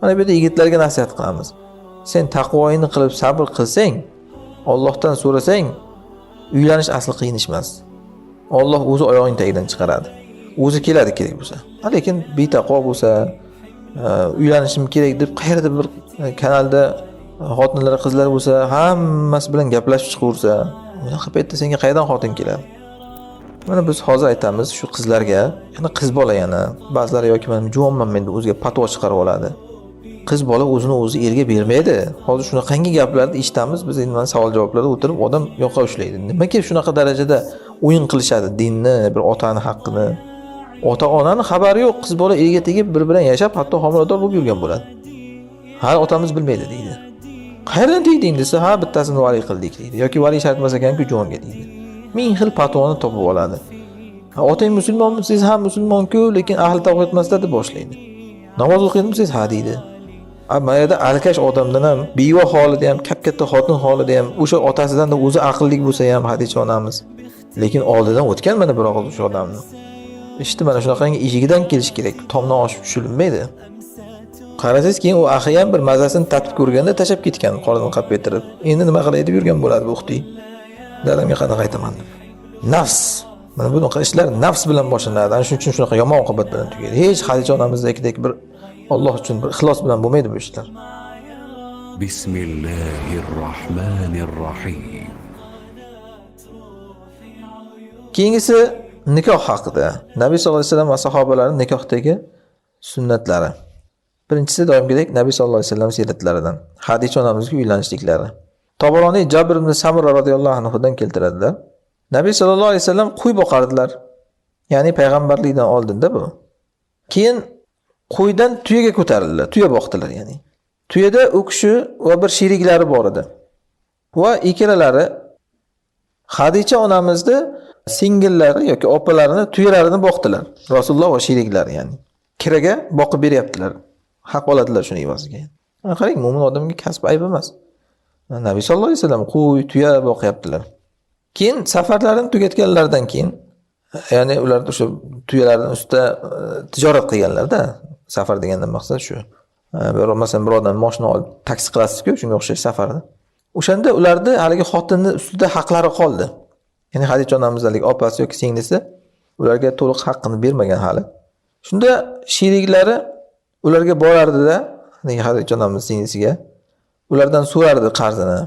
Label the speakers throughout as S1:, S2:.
S1: Mana bu yerda yigitlarga nasihat qilamiz. Sen taqvoingni qilib sabr qilsang, Allohdan so'rasang, uylanish asli qiyin ish emas. Alloh o'zi oyog'ing tagidan chiqaradi. O'zi keladi kerak bo'lsa. Lekin betaqvo bo'lsa, uylanishim kerak deb qayerda bir kanalda xotinlar, qizlar bo'lsa, hammasi bilan gaplashib chiqaversa, unaqa paytda senga qayerdan xotin keladi? Mana biz hozir aytamiz shu qizlarga, yana qiz bola yana ba'zilari yoki men juvonman men deb o'ziga patvo chiqarib oladi. Qiz bola o'zini o'zi erga bermaydi. Hozir shunaqangi gaplarni eshitamiz, biz endi mana savol javoblarda o'tirib odam yoqa ushlaydi. Nimaga shunaqa darajada o'yin qilishadi dinni, bir otani haqqini? Ota-onani xabari yo'q, qiz bola erga tegib bir bilan yashab, hatto homilador bo'lib yurgan bo'ladi. Hali otamiz bilmaydi deydi. Qayerdan tegding desa, ha bittasini vali qildik deydi yoki vali shart emas ekan-ku juvonga deydi. Ming xil patvoni topib oladi. Ha, otang musulmonmi desangiz, ha musulmon-ku, lekin ahli tavhid emasda deb boshlaydi. Namoz o'qiymisiz? Ha deydi. Mana yerda alkash odamdan ham, beva holida ham, kap-katta xotin holida ham, o'sha otasidan da o'zi aqlli bo'lsa ham Hadicha onamiz. Lekin oldidan o'tgan mana bir og'iz o'sha odamni. Ishni mana shunaqangi eshigidan kelish kerak, tomdan oshib tushilinmaydi. Qarasangiz keyin u axi ham bir mazasini tatib ko'rganda tashlab ketgan, qornini qap ettirib. Endi nima qilay deb yurgan bo'ladi bu uxti. Dadamga qanaqa aytaman deb. Nafs. Mana bunaqa ishlar nafs bilan boshlanadi. Ana shuning uchun shunaqa yomon oqibat bilan tugaydi. Hech Hadicha onamizdagidek bir Alloh uchun bir ixlos bilan bo'lmaydi bu ishlar.
S2: Bismillahirrohmanirrohim.
S1: Keyingisi nikoh haqida. Nabiy sollallohu alayhi vasallam va sahobalarning nikohdagi sunnatlari. Birinchisi doimgidek Nabiy sollallohu alayhi vasallam siratlaridan. Hadicha onamizga uylanishliklari. Tabaroniy Jabir ibn Samura radhiyallohu anhudan keltiradilar. Nabiy sollallohu alayhi vasallam qo'y boqardilar. Ya'ni payg'ambarlikdan oldinda bu. Keyin qo'ydan tuyaga ko'tarildilar, tuya boqdilar ya'ni. Tuyada u kishi va bir sheriklari bor edi. Va ikkalalari Hadicha onamizni singillari yoki opalarini tuyalarini boqdilar. Rasululloh va sheriklari ya'ni. Kiraga boqib beryaptilar. Haq oladilar shuni evaziga. Qarang, mo'min odamga kasb ayb emas. Nabiy sollallohu alayhi vasallam qo'y, tuya boqyaptilar. Keyin safarlarini tugatganlaridan keyin, ya'ni ular o'sha tuyalarning ustida tijorat qilganlarda, safar degandan maqsad shu. Bir masalan bir odam mashina olib taksi qilasiz-ku, shunga o'xshash safarda. O'shanda ularni haligi xotinni ustida haqlari qoldi. Ya'ni Hadicha onamiz haligi opasi yoki singlisi ularga to'liq haqqini bermagan hali. Shunda sheriklari ularga borardida, haligi Hadicha onamiz singlisiga ulardan so'rardi qarzini.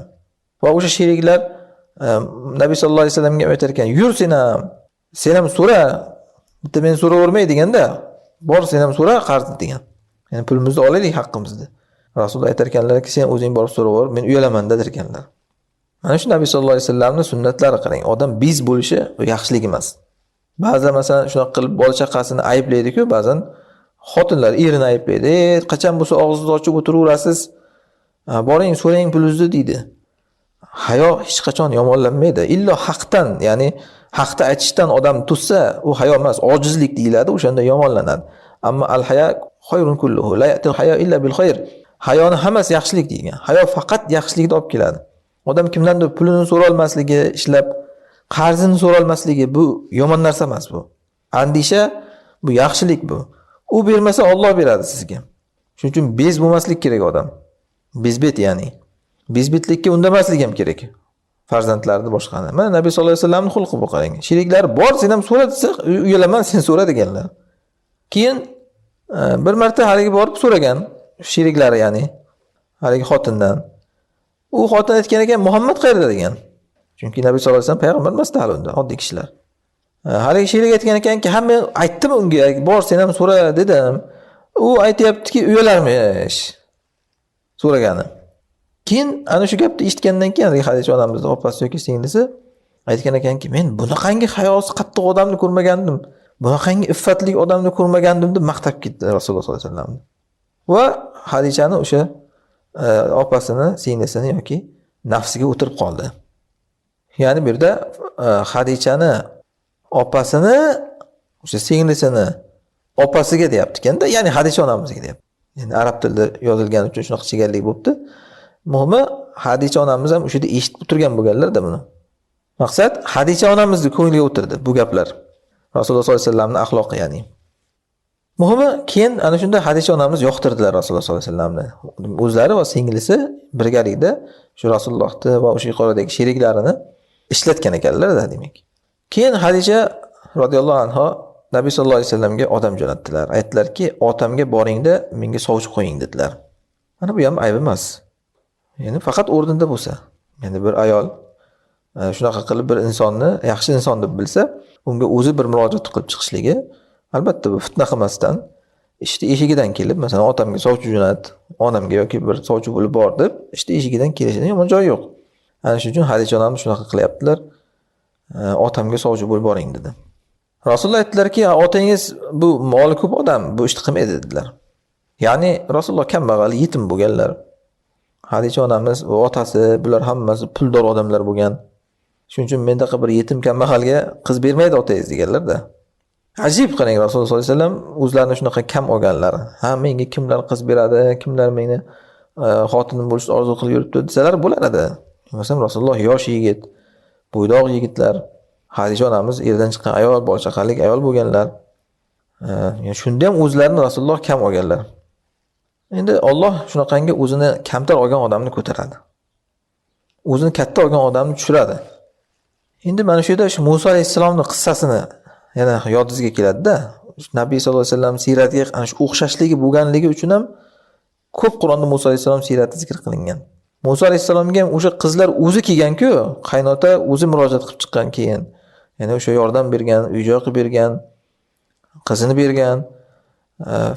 S1: Va o'sha sheriklar Nabiy sollallohu alayhi vasallamga aytar ekan, "Yur sen ham, sen ham so'ra, bitta men so'ravermay" deganda, "Bor sen ham so'ra qarzni" degan. Ya'ni pulimizni olaylik, haqqimizni. Rasululloh aytar ekanlarki, sen o'zing borib so'raver, men uyalaman der ekanlar. Mana shu Nabiy sollallohu alayhi vasallamning sunnatlari qarang. Odam biz bo'lishi bu yaxshilik emas. Ba'zilar masalan shunaqa qilib bola chaqasini ayblaydi-ku, ba'zan xotinlar erini ayblaydi. Qachon bo'lsa og'zingizni ochib o'tiraverasiz. Boring so'rang pulingizni deydi. Hayo hech qachon yomonlanmaydi. Illo haqdan, ya'ni haqda aytishdan odam to'ssa, u hayo emas, ojizlik deyiladi, o'shanda yomonlanadi. Ammo al haya khayrun kulluhu, la ya'ti al haya illa bil khayr. Hayoni hammasi yaxshilik degan. Hayo faqat yaxshilikni olib keladi. Odam kimdandir pulini so'ra olmasligi, ishlab qarzini so'ra olmasligi bu yomon narsa emas bu. Andisha bu yaxshilik bu. U bermasa Alloh beradi sizga. Shuning uchun bez bo'lmaslik kerak odam. Bezbet ya'ni. Bezbetlikka undamaslik ham kerak. Farzandlarni boshqani. Mana Nabiy sollallohu alayhi vasallamning xulqi bu qarang. Sheriklari bor, sen ham so'ra desa, uyalaman, sen so'ra deganlar. Keyin bir marta haligi borib so'ragan sheriklari ya'ni haligi xotindan. U xotin aytgan ekan, Muhammad qayerda degan. Chunki Nabiy sollallohu alayhi vasallam payg'ambar emasdi hali unda, oddiy kishilar. Haligi sherik aytgan ekanki, ha men aytdim unga, bor sen ham so'ra dedim. U aytyaptiki, uyalarmish so'ragani. Keyin ana shu gapni eshitgandan keyin haligi Hadicha onamizni opasi yoki singlisi aytgan ekanki, men bunaqangi hayosi qattiq odamni ko'rmagandim, bunaqangi iffatli odamni ko'rmagandim deb maqtab ketdi Rasululloh sollallohu alayhi vasallamni. Va Hadichani o'sha opasini, singlisini yoki nafsiga o'tirib qoldi. Ya'ni bu yerda Hadichani opasini o'sha singlisini opasiga deyapti ekanda, ya'ni Hadicha onamizga deyapti. Ya'ni arab tilida yozilgani uchun shunaqa chegarlik bo'libdi. Muhimi Hadicha onamiz ham o'sha yerda eshitib turgan bo'lganlar-da buni. Maqsad Hadicha onamizni ko'ngliga o'tirdi bu gaplar. Rasululloh sollallohu alayhi vasallamning axloqi ya'ni. Muhimi, keyin ana shunda Hadisha onamiz yoqtirdilar Rasululloh sollallohu alayhi vasallamni. O'zlari va singlisi birgalikda shu Rasulullohni va o'sha yuqoridagi sheriklarini ishlatgan ekanlar-da, demak. Keyin Hadisha roziyallohu anha Nabiy sallallohu alayhi vasallamga odam jo'natdilar. Aytdilarki, otamga boringda menga sovchi qo'ying dedilar. Mana bu ham ayb emas. Ya'ni faqat o'rnida bo'lsa. Ya'ni bir ayol shunaqa qilib bir insonni yaxshi inson deb bilsa, unga o'zi bir murojaat qilib chiqishligi, albatta bu fitna qilmasdan ishni eshigidan kelib, masalan, otamga sovchi jo'nat, onamga yoki bir sovchi bo'lib bor deb ishni eshigidan kelishini yomon joyi yo'q. Ana shuning uchun Hadisha onamiz shunaqa qilyaptilar. Otamga sovchi bo'lib boring dedi. Rasululloh aytdilarki, otangiz bu moli ko'p odam, bu ishni qilmaydi dedilar. Ya'ni Rasululloh kambag'al, yetim bo'lganlar. Hadisha onamiz va otasi, bular hammasi puldor odamlar bo'lgan. Shuning uchun mendaqa bir yetim kambag'alga qiz bermaydi otangiz deganlar-da. Ajib qarang, Rasululloh sollallohu alayhi vasallam o'zlarini shunaqa kam olganlar. Ha, menga kimlar qiz beradi, kimlar meni xotinim bo'lishni orzu qilib yuribdi desalar bo'lar edi. Masalan, Rasululloh yosh yigit, bo'ydoq yigitlar, Hadisha onamiz erdan chiqqan ayol, bola-chaqalik ayol bo'lganlar. Shunda ham o'zlarini Rasululloh kam olganlar. Endi Alloh shunaqangi o'zini kamtar olgan odamni ko'taradi. O'zini katta olgan odamni tushiradi. Endi mana shu yerda shu Musa alayhissalomning qissasini yana yodingizga keladi-da. Nabiy sollallohu alayhi vasallam siyratiga ana shu o'xshashligi bo'lganligi uchun ham ko'p Qur'onda Musa alayhissalom siyrati zikr qilingan. Musa alayhissalomga ham o'sha qizlar o'zi kelgan-ku, qaynota o'zi murojaat qilib chiqqan keyin. Ya'ni o'sha yordam bergan, uy-joy qilib bergan, qizini bergan.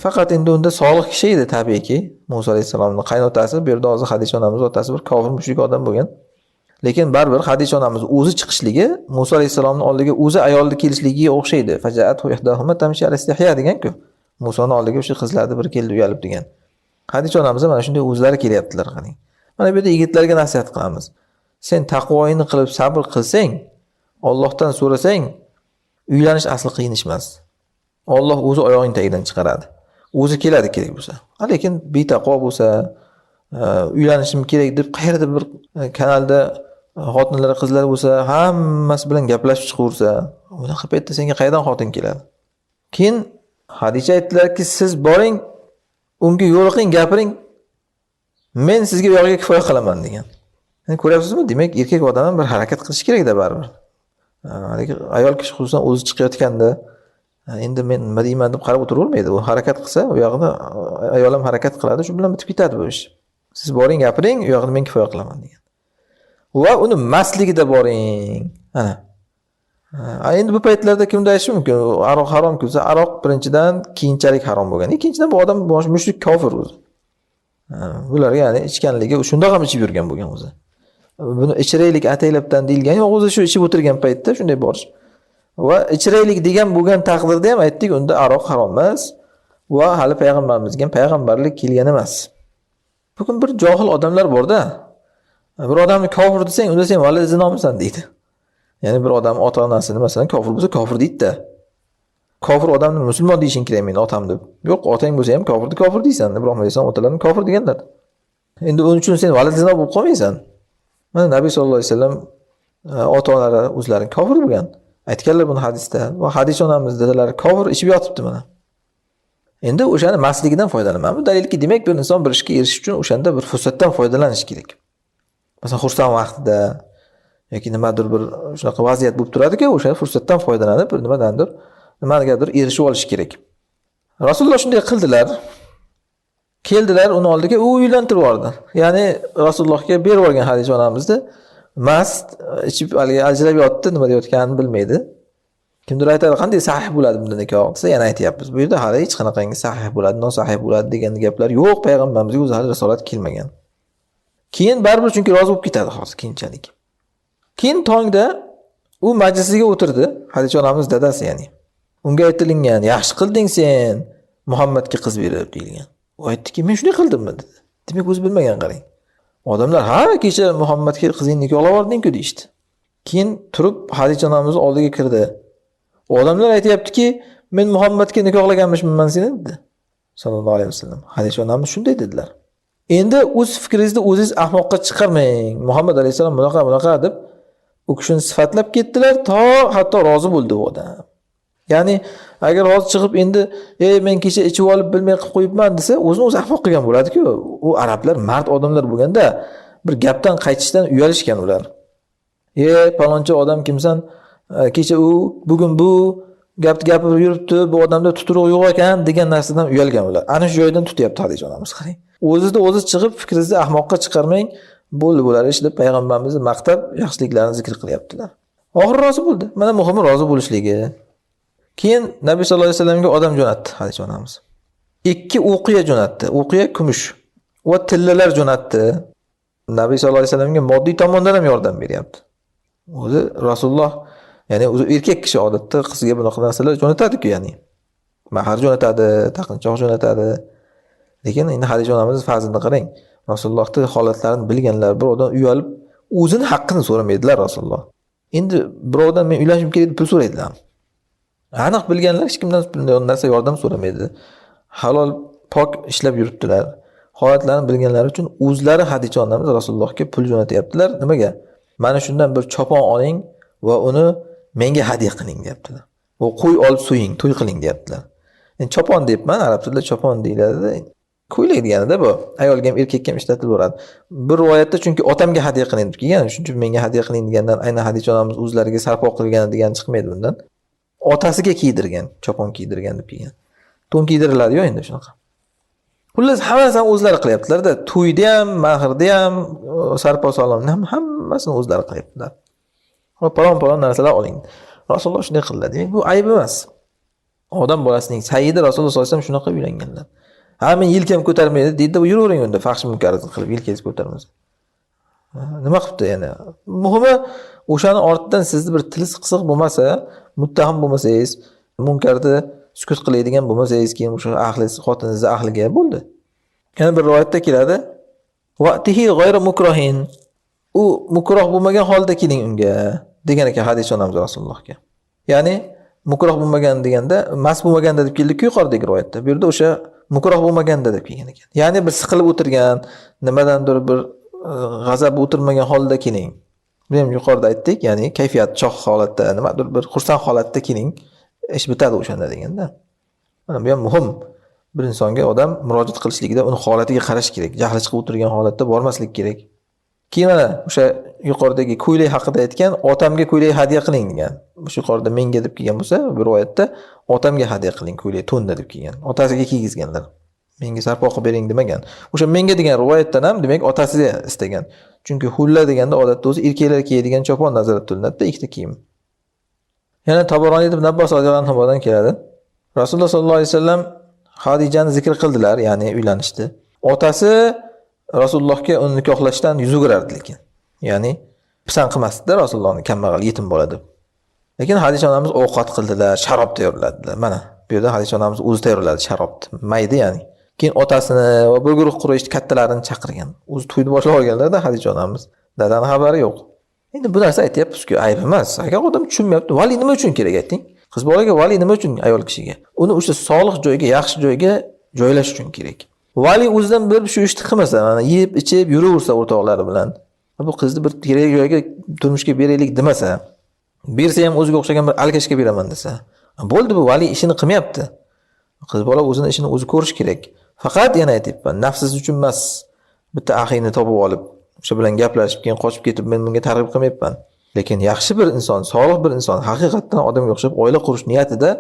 S1: Faqat endi unda solih kishi edi tabiiyki. Musa alayhissalomning qaynotasi, bu yerda hozir Hadisha onamiz otasi bir kofir mushrik odam bo'lgan. Lekin baribir Hadisha onamiz o'zi chiqishligi Musa alayhissalomning oldiga o'zi ayolni kelishligiga o'xshaydi. Faja'athu ihdahuma tamshi ala istihya degan-ku. Musoni oldiga o'sha qizlarni bir keldi uyalib degan. Hadisha onamiz mana shunday o'zlari kelyaptilar qarang. Mana bu yerda yigitlarga nasihat qilamiz. Sen taqvoyini qilib sabr qilsang, Allohdan so'rasang, uylanish asli qiyin ish emas. Alloh o'zi oyog'ing tagidan chiqaradi. O'zi keladi kerak bo'lsa. Lekin betaqvo bo'lsa, uylanishim kerak deb qayerda bir kanalda xotinlar, qizlar bo'lsa, hammasi bilan gaplashib chiqaversa, unaqa paytda senga qayerdan xotin keladi? Keyin Hadisha aytdilarki, siz boring, unga yo'liqing, gapiring, men sizga u yog'iga kifoya qilaman degan. Endi ko'ryapsizmi? Demak, erkak odam ham bir harakat qilishi kerakda baribir. Haligi ayol kishi xususan o'zi chiqayotganda endi men nima deyman deb qarab o'tiravermaydi. U harakat qilsa, u yog'ida ayol ham harakat qiladi, shu bilan bitib ketadi bu ish. Siz boring, gapiring, u yog'ini men kifoya qilaman degan. Va uni mastligida boring. Ana. Endi bu paytlarda kimdir aytishi mumkin, aroq harom desa, aroq birinchidan keyinchalik harom bo'lgan. Ikkinchidan bu odam mushrik kofir o'zi. Bular ya'ni ichganligi shundoq ham ichib yurgan bo'lgan o'zi. Buni ichiraylik ataylabdan deyilgan yo'q, o'zi shu ichib o'tirgan paytda shunday borish. Va ichiraylik degan bo'lgan taqdirda ham aytdik, unda aroq harom emas va hali payg'ambarimizga ham payg'ambarlik kelgan emas. Bugun bir johil odamlar borda. Bir odamni kofir desang, unda sen valad zinomisan deydi. Ya'ni bir odam ota-onasini masalan kofir bo'lsa kofir deydi-da. Kofir odamni musulmon deyishing kerak meni otam deb. Yo'q, otang bo'lsa ham kofirni kofir deysan. Ibrohim alayhissalom otalarini kofir deganlar. Endi uning uchun sen valad zino bo'lib qolmaysan. Mana Nabiy sollallohu alayhi vasallam ota-onalari o'zlari kofir bo'lgan. Aytganlar buni hadisda. Va Hadisha onamiz dadalari kofir ichib yotibdi mana. Endi o'shani masligidan foydalanaman. Bu dalilki, demak, bir inson bir ishga erishish uchun o'shanda bir fursatdan foydalanish kerak. Masalan, xursand vaqtida yoki nimadir bir shunaqa vaziyat bo'lib turadi-ku, o'sha fursatdan foydalanib bir nimadandir, nimagadir erishib olish kerak. Rasululloh shunday qildilar. Keldilar uni oldiga, u uylantirib yubordi. Ya'ni Rasulullohga berib yuborgan Hadisha onamizni mast ichib haligi aljirab yotdi, nima deyotganini bilmaydi. Kimdir aytadi, qanday sahih bo'ladi bunda nikoh desa, yana aytyapmiz. Bu yerda hali hech qanaqangi sahih bo'ladi, nosahih bo'ladi degan gaplar yo'q, payg'ambarimizga o'zi hali risolat kelmagan. Keyin baribir chunki rozi bo'lib ketadi hozir keyinchalik. Keyin tongda u majlisiga o'tirdi, Hadisha onamiz dadasi ya'ni. Unga aytilingan, yaxshi qilding sen Muhammadga qiz berib deyilgan. U aytdiki, men shunday qildimmi dedi. Demak, o'zi bilmagan qarang. Odamlar, ha, kecha Muhammadga qizingni nikohlab yubording-ku deyishdi. Keyin turib Hadisha onamiz oldiga kirdi. Odamlar aytyaptiki, men Muhammadga nikohlaganmishman seni dedi. Sallallohu alayhi vasallam. Hadisha onamiz shunday dedilar. Endi o'z fikringizni o'zingiz ahmoqqa chiqarmang. Muhammad alayhisalom bunaqa bunaqa deb u kishini sifatlab ketdilar, to hatto rozi bo'ldi u odam. Ya'ni agar hozir chiqib endi men kecha ichib olib bilmay qilib qo'yibman desa, o'zini o'zi ahmoq qilgan bo'ladi-ku. U arablar mard odamlar bo'lganda bir gapdan qaytishdan uyalishgan ular. Palonchi odam kimsan? Kecha u, bugun bu gapni gapirib yuribdi, bu odamda tuturuq yo'q ekan degan narsadan uyalgan ular. Ana shu joydan tutyapti Hadija onamiz, qarang. O'zida o'zi chiqib fikringizni ahmoqqa chiqarmang, bo'ldi bo'lar ish deb payg'ambarimizni maqtab, yaxshiliklarni zikr qilyaptilar. Oxiri rozi bo'ldi. Mana muhimi rozi bo'lishligi. Keyin Nabiy sallallohu alayhi vasallamga odam jo'natdi Hadija onamiz. 2 uqiya jo'natdi. Uqiya kumush va tillalar jo'natdi. Nabiy sallallohu alayhi vasallamga moddiy tomondan ham yordam beryapti. O'zi Rasululloh, ya'ni o'zi erkak kishi odatda qizga bunaqa narsalar jo'natadi-ku, ya'ni mahar jo'natadi, taqinchoq jo'natadi. Lekin endi Hadija onamiz fazlini qarang. Rasulullohning holatlarini bilganlar, birovdan uyalib o'zini haqqini so'ramaydilar Rasululloh. Endi birovdan men uylanishim kerak deb pul so'raydilar. Aniq bilganlar hech kimdan narsa yordam so'ramaydi. Halol, pok ishlab yuribdilar. Holatlarini bilganlari uchun o'zlari Hadija onamiz Rasulullohga pul jo'natyaptilar. Nimaga? Mana shundan bir chopon oling va uni menga hadya qiling deyaptilar. U qo'y olib so'ying, to'y qiling deyaptilar. Endi chopon deyapman, arab tilida chopon deyiladi. Ko'ylak deganida bu ayolga ham erkakka ham ishlatilaveradi. Bir rivoyatda chunki otamga hadya qiling deb kelgan, shuning uchun menga hadya qiling degandan aynan Hadija onamiz o'zlariga sarpo qilgan degan chiqmaydi bundan. Otasiga kiydirgan, chopon kiydirgan deb kelgan. To'n kiydiriladi-yu endi shunaqa. Xullas hammasini o'zlari qilyaptilar-da, to'yda ham, mahrda ham, sarpo salomni ham hammasini o'zlari qilyaptilar. Palon-palon narsalar oling. Rasululloh shunday qildilar. Demak, bu ayib emas. Odam bolasining sayyidi Rasululloh sollallohu alayhi vasallam shunaqa uylanganlar. Ha, men yelkam ko'tarmaydi deydi, yuravering unda fahsh munkarni qilib yelkangiz ko'tarmasa. Nima qilibdi yana? Muhimi o'shani ortidan sizni bir tilingiz qisiq bo'lmasa, muttaham bo'lmasangiz, munkarni sukut qiladigan bo'lmasangiz, keyin o'sha ahli xotiningizni ahliga bo'ldi. Yana bir rivoyatda keladi. Va'tihi g'ayra mukrohin. U mukroh bo'lmagan holda keling unga degan ekan Hadija onamiz Rasulullohga. Ya'ni mukroh bo'lmagan deganda mast bo'lmaganda deb keldi-ku yuqoridagi rivoyatda. Bu yerda o'sha mukroh bo'lmaganda deb kelgan ekan. Ya'ni bir siqilib o'tirgan, nimadandir bir g'azab o'tirmagan holda keling. Bu ham yuqorida aytdik, ya'ni kayfiyat chog' holatda, nimadir bir xursand holatda keling, ish bitadi o'shanda deganda. Mana bu ham muhim. Bir insonga odam murojaat qilishligida uni holatiga qarash kerak. Jahli chiqib o'tirgan holatda bormaslik kerak. Keyin mana o'sha yuqoridagi ko'ylak haqida aytgan, otamga ko'ylak hadya qiling degan. O'sha yuqorida menga deb kelgan bo'lsa, bir rivoyatda otamga hadya qiling ko'ylak to'nda deb kelgan. Otasiga kiygizganlar. Menga sarpo qilib bering demagan. O'sha menga degan rivoyatdan ham demak otasiga istagan. Chunki hulla deganda odatda o'zi erkaklar kiyadigan chopon nazarda tutiladi-da, ikkita kiyim. Yana Tabaroniy ibn Abbos roziyallohu anhudan keladi. Rasululloh sollallohu alayhi vasallam Hadijani zikr qildilar, ya'ni uylanishdi. Otasi Rasulullohga uni nikohlashdan yuz o'girardi lekin. Ya'ni pisand qilmasdi Rasulullohni kambag'al yetim bola deb. Lekin Hadija onamiz ovqat qildilar, sharob tayyorladilar. Mana bu yerda Hadija onamiz o'zi tayyorladi sharobni, mayda ya'ni. Keyin otasini va bir guruh Quraysh kattalarini chaqirgan. O'zi to'yni boshlab olganlarda Hadija onamiz. Dadani xabari yo'q. Endi bu narsa aytyapmiz-ku, ayib emas. Agar odam tushunmayapti, vali nima uchun kerak ayting? Qiz bolaga vali nima uchun ayol kishiga? Uni o'sha solih joyga, yaxshi joyga joylash uchun kerak. Vali o'zidan bir shu ishni qilmasa, mana yeb, ichib yuraversa o'rtoqlari bilan, bu qizni bir kerak joyga turmushga beraylik demasa, bersa ham o'ziga o'xshagan bir alkashga beraman desa, bo'ldi, bu vali ishini qilmayapti. Qiz bola o'zini ishini o'zi ko'rish kerak. Faqat yana aytyapman, nafsiz uchun emas, bitta axiyni topib olib, o'sha bilan gaplashib, keyin qochib ketib, men bunga targ'ib qilmayapman. Lekin yaxshi bir inson, solih bir inson, haqiqatdan odamga o'xshab oila qurish niyatida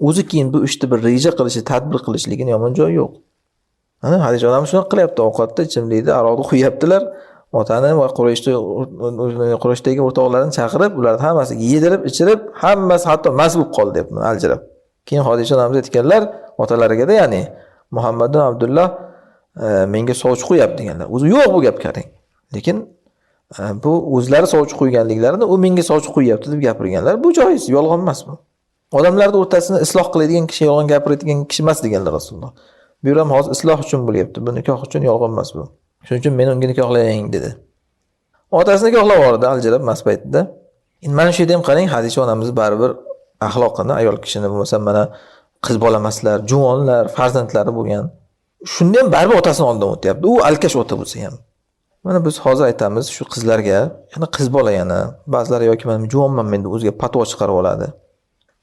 S1: o'zi keyin bu ishni bir reja qilishi, tadbir qilishligini yomon joyi yo'q. Ana Hadija onamiz shunaqa qilyapti, ovqatda, ichimlikda aroqni quyaptilar. Otani va Qurayshdagi o'rtoqlarini chaqirib, ularni hammasiga yedirib, ichirib, hammasi hatto mast bo'lib qoldi deyapman, aljirab. Keyin Hadija onamiz aytganlar otalariga-da, ya'ni Muhammad ibn Abdulloh menga sovchi qo'yapti deganlar. O'zi yo'q bu gap, qarang. Lekin bu o'zlari sovchi qo'yganliklarini u menga sovchi qo'yyapti deb gapirganlar. Bu joiz, yolg'on emas bu. Odamlarning o'rtasini isloh qiladigan kishi yolg'on gapiradigan kishi emas deganlar Rasululloh. Bu ham hozir isloh uchun bo'lyapti. Bu nikoh uchun yolg'on emas bu. Shuning uchun meni unga nikohlang dedi. Otasi nikohlab yubordi aljirab mast paytida. Endi mana shu yerda ham qarang, Hadisha onamiz baribir axloqini, ayol kishini bo'lmasa mana qiz bola emaslar, juvonlar, farzandlari bo'lgan. Shunda ham baribir otasini oldidan o'tyapti. U alkash ota bo'lsa ham. Mana biz hozir aytamiz shu qizlarga, yana qiz bola yana ba'zilari yoki mana juvonman men deb o'ziga patvo chiqarib oladi.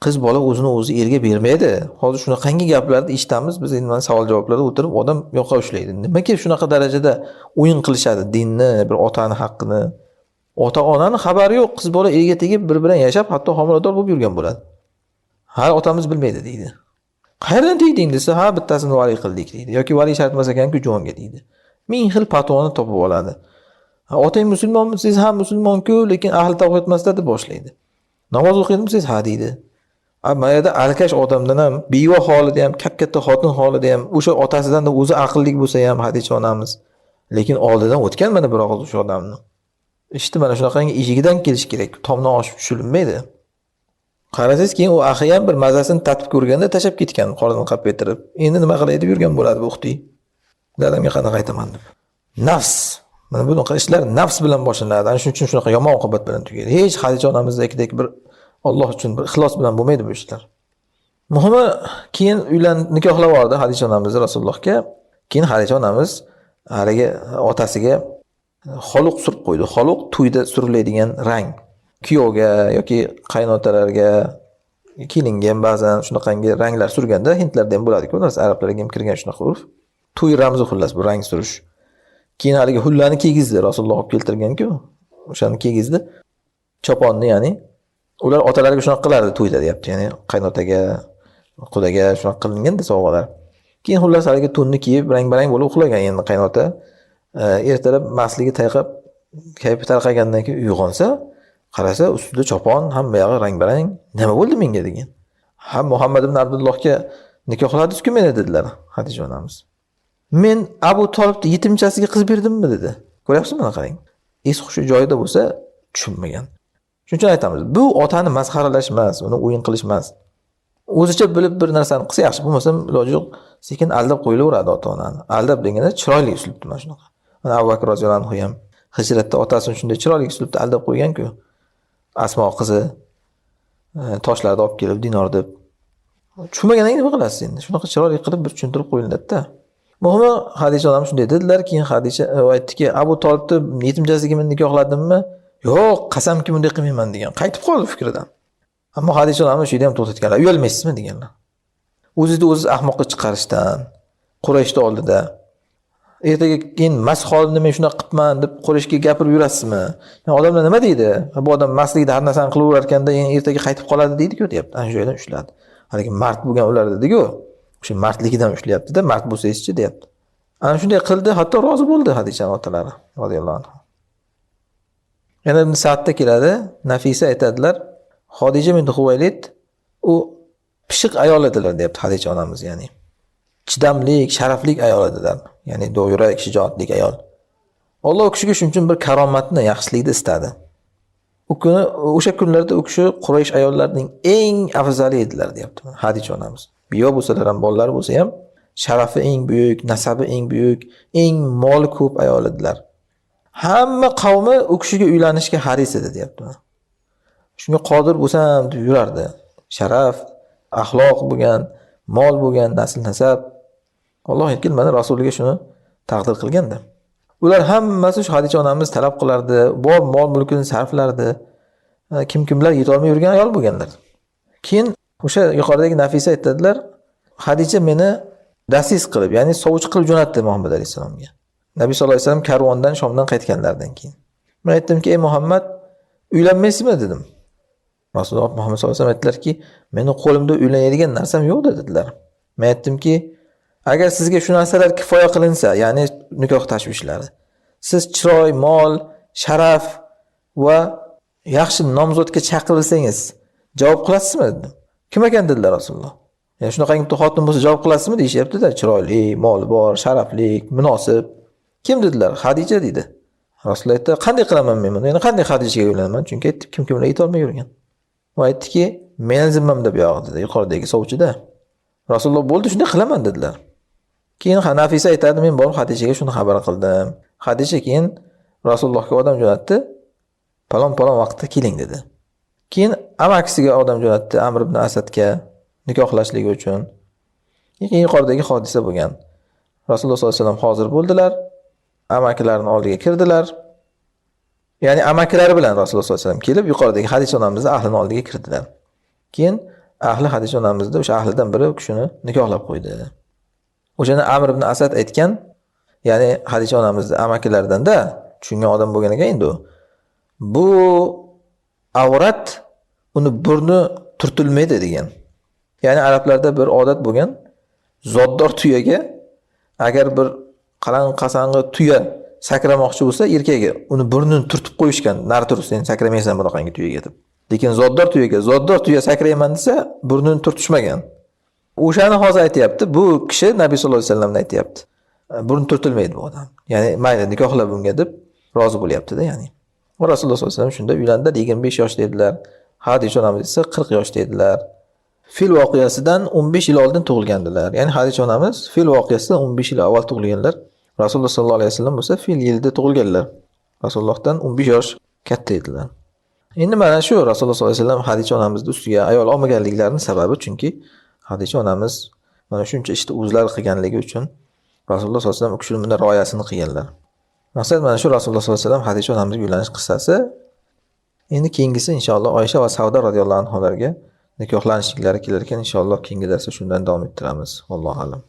S1: Qiz bola o'zini o'zi erga bermaydi. Hozir shunaqangi gaplarni eshitamiz, biz endi mana savol javoblarda o'tirib odam yoqa ushlaydi. Nimaga shunaqa darajada o'yin qilishadi dinni, bir otani haqqini? Ota-onani xabari yo'q, qiz bola erga tegib bir bilan yashab, hatto homilador bo'lib yurgan bo'ladi. Ha, otamiz bilmaydi deydi. Qayerdan tegding desa, ha, bittasini vali qildik deydi yoki vali shart emas ekan-ku juvonga deydi. Ming xil patvoni topib oladi. Ha, otang musulmonmi desangiz, ha, musulmon-ku, lekin ahli tavhid emasda deb boshlaydi. Namoz o'qiydimi desangiz, ha deydi. Mana yerda alkash odamdan ham, beva holida ham, kap-katta xotin holida ham, o'sha otasidan da o'zi aqlli bo'lsa ham Hadicha onamiz, lekin oldidan o'tgan mana bir og'iz o'sha odamni. Ishni mana shunaqangi eshigidan kelish kerak, tomdan oshib tushilinmaydi. Qarasangiz keyin u axi ham bir mazasini tatib ko'rganda tashlab ketgan, qornini qapaytirib. Endi nima qilay deb yurgan bo'ladi bu uxti. Dadamga qanaqa aytaman deb. Nafs. Mana bunaqa ishlar nafs bilan boshlanadi. Ana shuning uchun shunaqa yomon oqibat bilan tugaydi. Hech Hadicha onamizdagidek bir Alloh uchun bir ixlos bilan bo'lmaydi bu ishlar. Muhimi keyin uylan nikohlab yubordi Hadicha onamizni Rasulullohga. Keyin Hadicha onamiz haligi otasiga xoluq surib qo'ydi. Xoluq to'yda suriladigan rang. Kuyovga yoki qaynotalarga, kelinga ham ba'zan shunaqangi ranglar surganda hindlarda ham bo'ladi-ku, narsa arablarga ham kirgan shunaqa urf. To'y ramzi xullas bu rang surish. Keyin haligi hullani kiygizdi, Rasululloh olib keltirgan-ku, o'shani kiygizdi. Choponni ya'ni ular otalariga shunaqa qilardi to'yda deyapti, ya'ni qaynotaga, qudaga shunaqa qilinganda sovg'alar. Keyin xullas haligi to'nni kiyib rang-barang bo'lib uxlagan endi qaynota. Ertalab mastligi tayqab, kayfi tarqagandan keyin uyg'onsa, qarasa ustida chopon, hamma yog'i rang-barang. Nima bo'ldi menga degan. Ha, Muhammad ibn Abdullohga nikohladingiz-ku meni dedilar Hadicha onamiz. Men Abu Tolibni yetimchasiga qiz berdimmi dedi. Ko'ryapsizmi mana qarang. Es hushi joyida bo'lsa tushunmagan. Shuning uchun aytamiz, bu otani masxaralash emas, uni o'yin qilish emas. O'zicha bilib bir narsani qilsa yaxshi, bo'lmasam iloji yo'q, sekin aldab qo'yilaveradi ota-onani. Aldab deganda chiroyli uslubda mana shunaqa. Mana Abu Bakr roziyallohu anhu ham hijratda otasini shunday chiroyli uslubda aldab qo'ygan-ku. Asmo qizi toshlarni olib kelib dinor deb. Tushunmagandan keyin nima qilasiz endi? Shunaqa chiroyli qilib bir tushuntirib qo'yiladi-da. Muhimi Hadicha onam shunday dedilar, keyin Hadicha aytdiki, Abu Tolibni yetimchasiga men nikohladimmi? Yo'q, qasamki bunday qilmayman degan. Qaytib qoldi fikridan. Ammo Hadicha onamni shu yerda ham to'xtatganlar. Uyalmaysizmi deganlar. O'zizni o'zi ahmoqqa chiqarishdan, Qurayshni oldida ertaga keyin mast holimda men shunaqa qilibman deb Qurayshga gapirib yurasizmi? Yani odamlar nima deydi? Bu odam mastlikda har narsani qilaverar ekanda, endi ertaga qaytib qoladi deydi-ku deyapti. Ana shu yerdan ushladi. Haligi mard bo'lgan ular dedi-ku. O'sha mardligidan ushlayapti-da, mard bo'lsangizchi deyapti. Ana shunday qildi, hatto rozi bo'ldi Hadichaning otalari roziyallohu anhu. Yana Ibn Sa'dda keladi, Nafisa aytadilar, Xodija bint Huvaylid u pishiq ayol edilar deyapti Hadicha onamiz, ya'ni chidamlik, sharafli ayol edilar. Ya'ni do'yurak, shijoatli ayol. Alloh u kishiga shuning uchun bir karomatni, yaxshilikni istadi. U kuni, o'sha kunlarda u kishi Quraysh ayollarining eng afzali edilar deyapti Hadicha onamiz. Beva bo'lsalar ham, bolalari bo'lsa ham sharafi eng buyuk, nasabi eng buyuk, eng moli ko'p ayol edilar. Hamma qavmi u kishiga uylanishga haris edi deyapti. Shunga qodir bo'lsam deb yurardi. Sharaf, axloq bo'lgan, mol bo'lgan, nasl nasab. Alloh aytgan mana rasuliga shuni taqdir qilganda. Ular hammasi shu Hadicha onamiz talab qilardi, bor mol mulkini sarflardi. Kim-kimlar yetolmay yurgan ayol bo'lganlar. Keyin o'sha yuqoridagi Nafisa aytadilar, Hadicha meni dasis qilib, ya'ni sovchi qilib jo'natdi Muhammad alayhisalomga. Nabiy sollallohu alayhi vasallam karvondan Shomdan qaytganlaridan keyin. Men aytdimki, ey Muhammad, uylanmaysizmi dedim. Rasululloh Muhammad sollallohu alayhi vasallam aytdilarki, meni qo'limda uylanadigan narsam yo'q dedilar. Men aytdimki, agar sizga shu narsalar kifoya qilinsa, ya'ni nikoh tashvishlari, siz chiroy, mol, sharaf va yaxshi nomzodga chaqirilsangiz, javob qilasizmi dedim. Kim ekan dedilar Rasululloh. Ya'ni shunaqangi bitta xotin bo'lsa javob qilasizmi deyishyapti-da, chiroyli, moli bor, sharafli, munosib. Kim dedilar? Xadija dedi. Rasululloh aytdi, qanday qilaman men buni? Ya'ni qanday Xadijaga uylanaman? Chunki aytdi, kim kimlar yetolmay yurgan. U aytdiki, meni zimmamda bu yog'i dedi, yuqoridagi sovchida. Rasululloh bo'ldi, shunday qilaman dedilar. Keyin Nafisa aytadi, men borib Xadijaga shuni xabar qildim. Xadija keyin Rasulullohga odam jo'natdi. Palon-palon vaqtda keling dedi. Keyin amakisiga odam jo'natdi, Amr ibn Asadga nikohlashligi uchun. Keyin yuqoridagi hodisa bo'lgan. Rasululloh sollallohu alayhi vasallam hozir bo'ldilar. Amakilarning oldiga kirdilar. Ya'ni amakilari bilan Rasululloh sollallohu alayhi vasallam kelib yuqoridagi Xadija onamizni ahlini oldiga kirdilar. Keyin Ahli Xadija onamizni o'sha ahlidan biri u kishini nikohlab qo'ydi. O'shanda Amr ibn Asad aytgan, ya'ni Xadija onamizni amakilaridan-da, tushungan odam bo'lgan ekan endi u. Bu avrat uni burni turtilmaydi degan. Ya'ni arablarda bir odat bo'lgan, zotdor tuyaga agar bir qalan qasang'i tuya sakramoqchi bo'lsa erkagi, uni burnini turtib qo'yishgan, nari tur, sen sakramaysan bunaqangi tuyaga deb. Lekin zotdor tuyaga zotdor tuya sakrayman desa, burnini turtishmagan. O'shani hozir aytyapti. Bu kishi Nabiy sollallohu alayhi vasallamni aytyapti. Burni turtilmaydi bu odam. Ya'ni mayli nikohla bunga deb rozi bo'lyapti-da, ya'ni. Va Rasululloh sollallohu alayhi vasallam shunda uylandilar, 25 yoshda edilar. Xadija onamiz esa 40 yoshda edilar. Fil voqeasidan 15 yil oldin tug'ilgandilar. Ya'ni Xadija onamiz fil voqeasidan 15 yil avval tug'ilganlar. Rasululloh sollallohu alayhi vasallam bo'lsa fil yilida tug'ilganlar. Rasulullohdan 15 yosh katta edilar. Endi mana shu Rasululloh sollallohu alayhi vasallam Xadija onamizni ustiga ayol olmaganliklarining sababi, chunki Xadija onamiz mana shuncha ishni o'zlari qilganligi uchun Rasululloh sollallohu alayhi vasallam u kishining bunday rioyasini qilganlar. Maqsad mana shu Rasululloh sollallohu alayhi vasallam Xadija onamizga uylanish qissasi. Endi keyingisi inshaalloh Oysha va Savda roziyallohu anhularga nikohlanishliklari kelar ekan, inshaalloh keyingi darsda shundan davom ettiramiz. Allohu a'lam.